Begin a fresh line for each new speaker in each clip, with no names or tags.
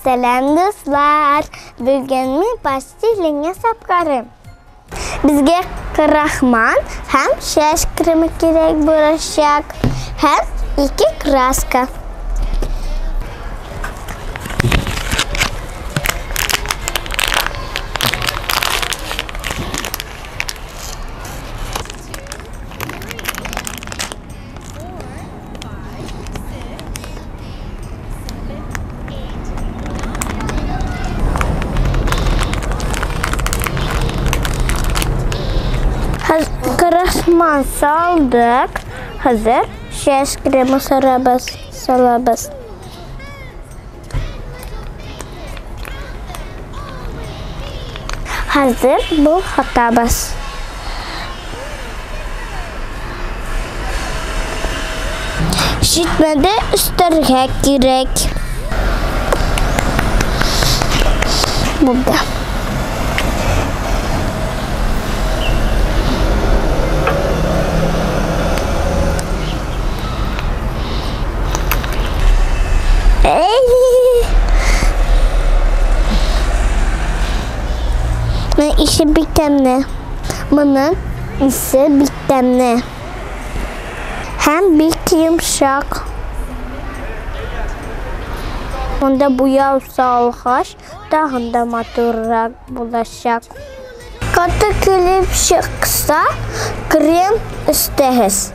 Сәлам, дуслар! Бүген мин пластилин ясап карыйм. Безгә крахмал һәм чәч кремы кирәк булачак. Һәм ике краска. Крахмал салдык. Хәзер чәч кремы сарабыз, салабыз. Хәзер болгатабыз. Җитмәде өстәргә кирәк. Булды. Эй! Моның исе бик тәмле. Моның исе бик тәмле. Һәм бик йомшак. Монда буяу салгач, тагын да матуррак булачак. Каты килеп чыкса, крем өстәгез.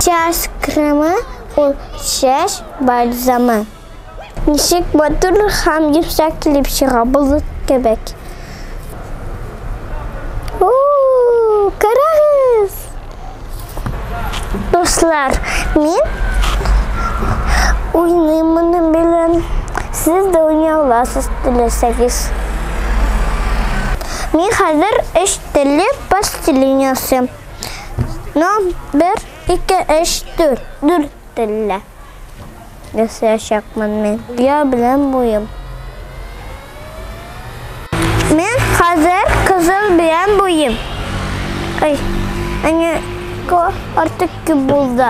Чәч кремы ул чәч бальзамы. Ничек матур һәм йомшак килеп чыга болыт кебек. У, карагыз! Дуслар, мин уйныйм моның белән. Сез дә уйный аласыз теләсәгез. Мин хәзер өч телле пластилин ясыйм. Но бер, ике, өч, дүрт. Дүрт телле ясаячакмын мин. Я белән буйым. Мин хәзер кызыл белән буйым. Ай, әне артык күп булды.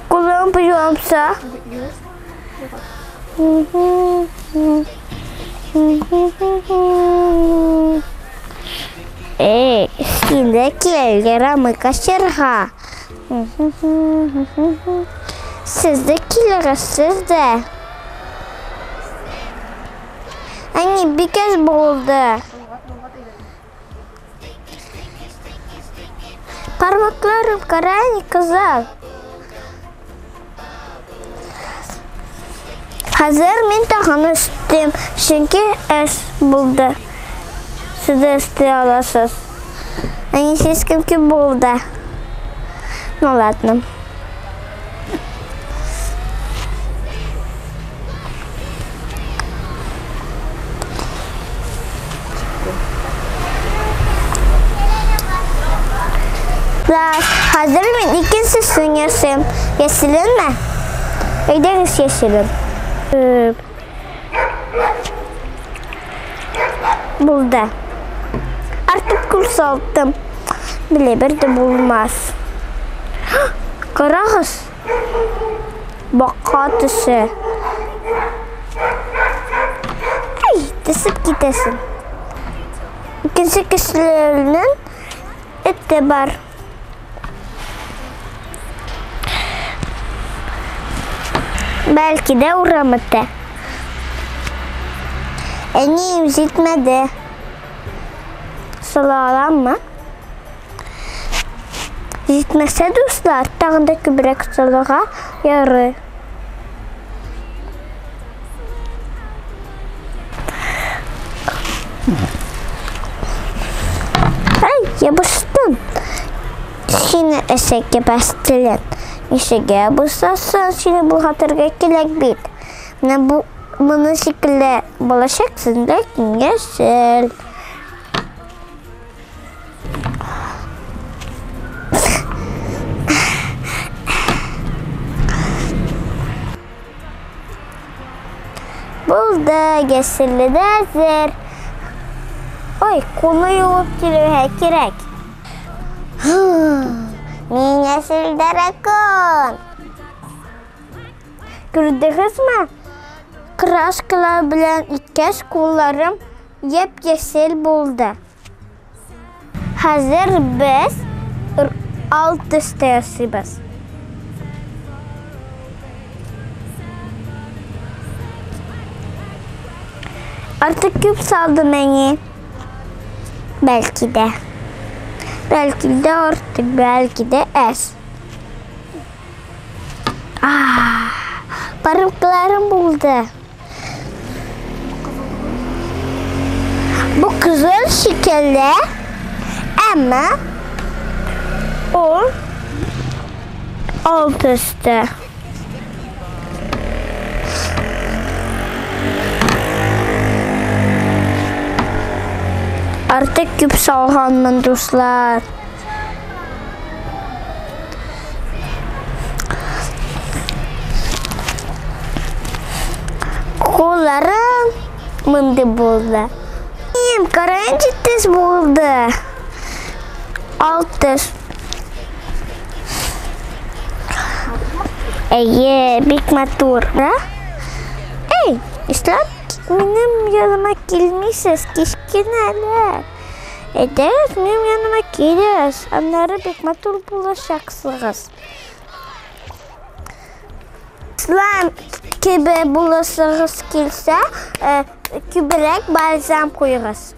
Кулым буямса. Эй, син дә кил, ярамый качырга. Сез дә килегез, сез дә. Әни, бик әз булды. Бармакларым кара, әни, кызыл. Хәзер мин тагын өстим, чөнки әз булды. Сез дә өсти аласыз. Әни, слишком күп булды. Ну ладно. Да, хәзер мин икенчесен ясыйм. Яшеленме? Әйдәгез яшелен. Булды. Артык күп салдым. Белә бер дә булмас. Карагыз. Бака төсе. Ай, төсеп китәсең. Икенче кешеләрнең эте бар. Бәлки дә урам эте. Әнием җитмәде. Сала аламмы? Җитмәсә, дуслар, тагын да күбрәк салырга ярый. Ай, ябыштым. Сине әшәке пластилин. Ничегә ябышасың, сине болгатырга кирәк бит. Менә бу моны шикелле булачаксың, ләкин яшел. Булды, яшелле дә әзер. Ой, кулны юып килергә кирәк. Мин яшел дракон. Күрдегезме? Краскалар белән иткәч, кулларым яп-яшел булды. Хәзер без ал төстә ясыйбыз. Артык күп салдым әни. Бәлки дә. Бәлки дә артык, бәлки дә әз. Бармакларым булды. Бу кызыл шикелле, әмма ул ал төстә. Артык күп салганмын, дуслар. Кулларым мондый булды. Им, каранчы төс булды. Ал төс. Әйе, бик матур, да? Эй, нишләп минем яныма килмисез, кечкенәләр? Әйдәгез, минем яныма килегез, аннары бик матур булачаксыгыз. Слайм кебе буласыгыз килсә, күбрәк бальзам куегыз.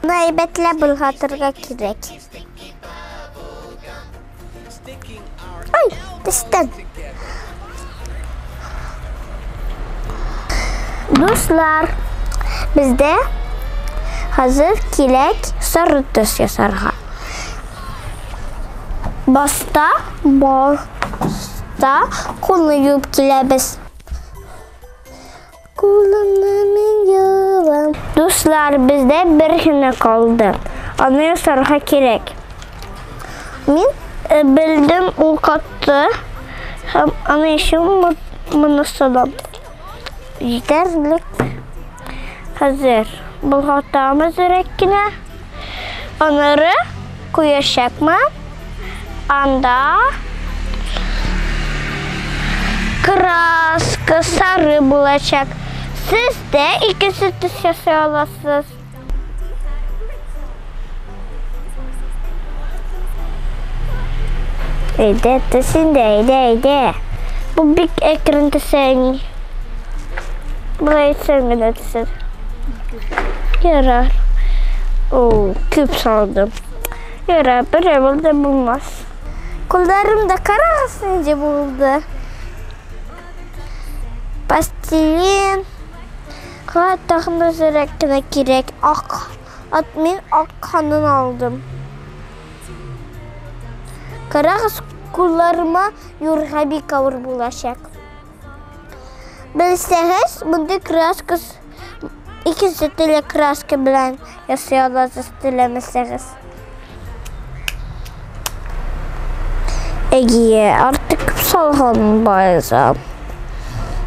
Моны әйбәтләп болгатырга кирәк. Ай, төштем. Дуслар, бездә хәзер кирәк сары төс ясарга. Башта, башта кулны юып киләбез. Кулымны мин юам. Дуслар, бездә бер генә калды. Аны ясарга кирәк. Мин белдем, ул катты. Һәм аны өчен моны салам. Җитәрлек. Хәзер болгатабыз өрәк кенә. Аннары куячакмын. Анда краска сары булачак. Сез дә икенче төс ясый аласыз. Әйдә, төс инде, әйдә, әйдә. Бу бик әкрен төсә, әни. Болай итсәң генә төсәр. Ярар. О, күп салдым. Ярар, бер әвел дә булмас. Кулларым да карагыз нинди булды. Пластилин. Тагын да зирәк кенә кирәк. Ак. Ат мин ак канын алдым. Карагыз, кулларыма юрга бик авыр булачак. Белсәгез, мондый краска икенче төрле краска белән ясый аласыз теләмәсәгез. Әйе, артык күп салган бальзам.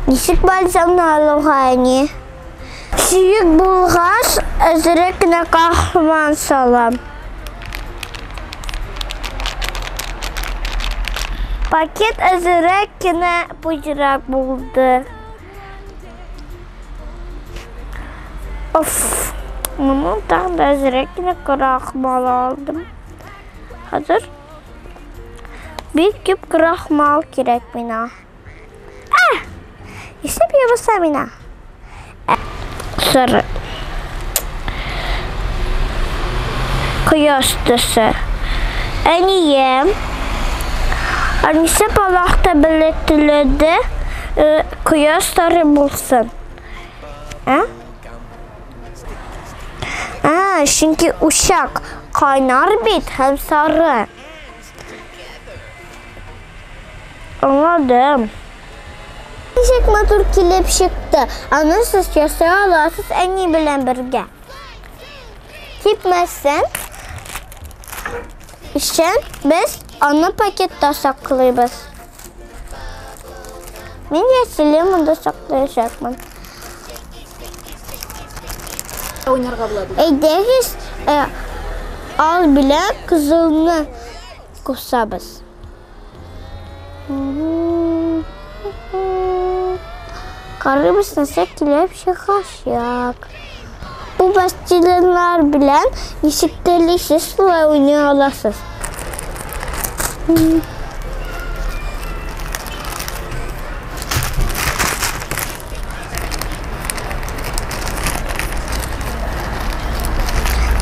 Ничек бальзамны алуга, әни? Сүйек булгач, әзерәк кенә кахман салам. Пакет әзерәк кенә пычрак булды. Оф, моны тагын да әзерәк кенә крахмал алдым. Хәзер бик күп крахмал кирәк миңа. Ә! Нишләп ябыша миңа? Сары. Кояш төсе. Әнием. Әнисе Аллаһ Тәгалә теләде, кояш сары булсын. Ә? А, чөнки учак кайнар бит һәм сары. Аңладым. Ничек матур килеп чыкты. Аны сез ясый аласыз әни белән бергә. Кипмәсен өчен без аны пакетта саклыйбыз. Мин яшеле монда саклаячакмын.
Уйнарга була.
Әйдәгез, ал белән кызылны. кушабыз. Карыйбыз, нәрсә килеп чыгачак. Бу пластилиннар белән ничек телисез, шулай уйный аласыз.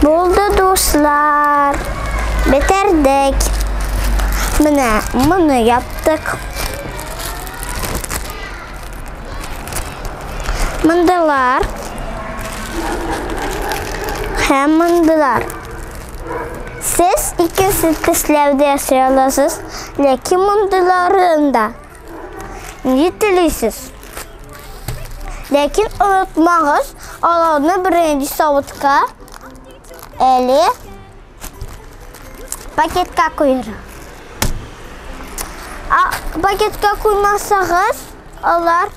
Булды, дуслар. Бетердек. Менә моны яптык. Мындылар һәм мындылар. Сез икенче төсләрдә ясый аласыз, ләкин мондыйларын да нинди телисез. Ләкин онытмагыз, аларны беренче савытка әле пакетка куярга. Пакетка куймасагыз, алар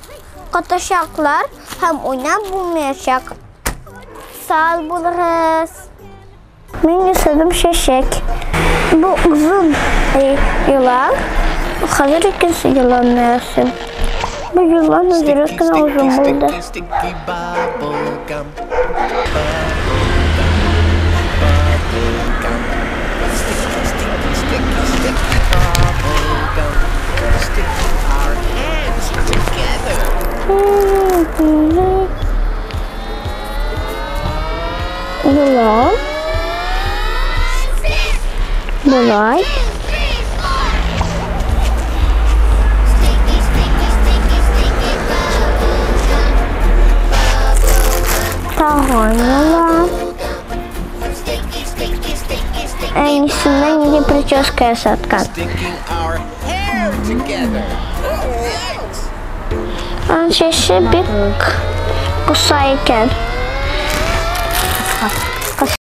катышаклар һәм уйнап булмаячак. Сау булыгыз. Мин ясадым чәчәк. Бу озын елан. Хәзер икенче еланны ясыйм. Бу елан әзрәк кенә озын булды.
Sticky bubble gum. Bubble gum. Sticky, sticky, sticky, sticky bubble gum. Sticking our hands together.
Елан. Болай. Тагын елан. Әнисенә нинди прическа ясаткан.
Sticking our hair together.
Аның чәче бик кыса икән.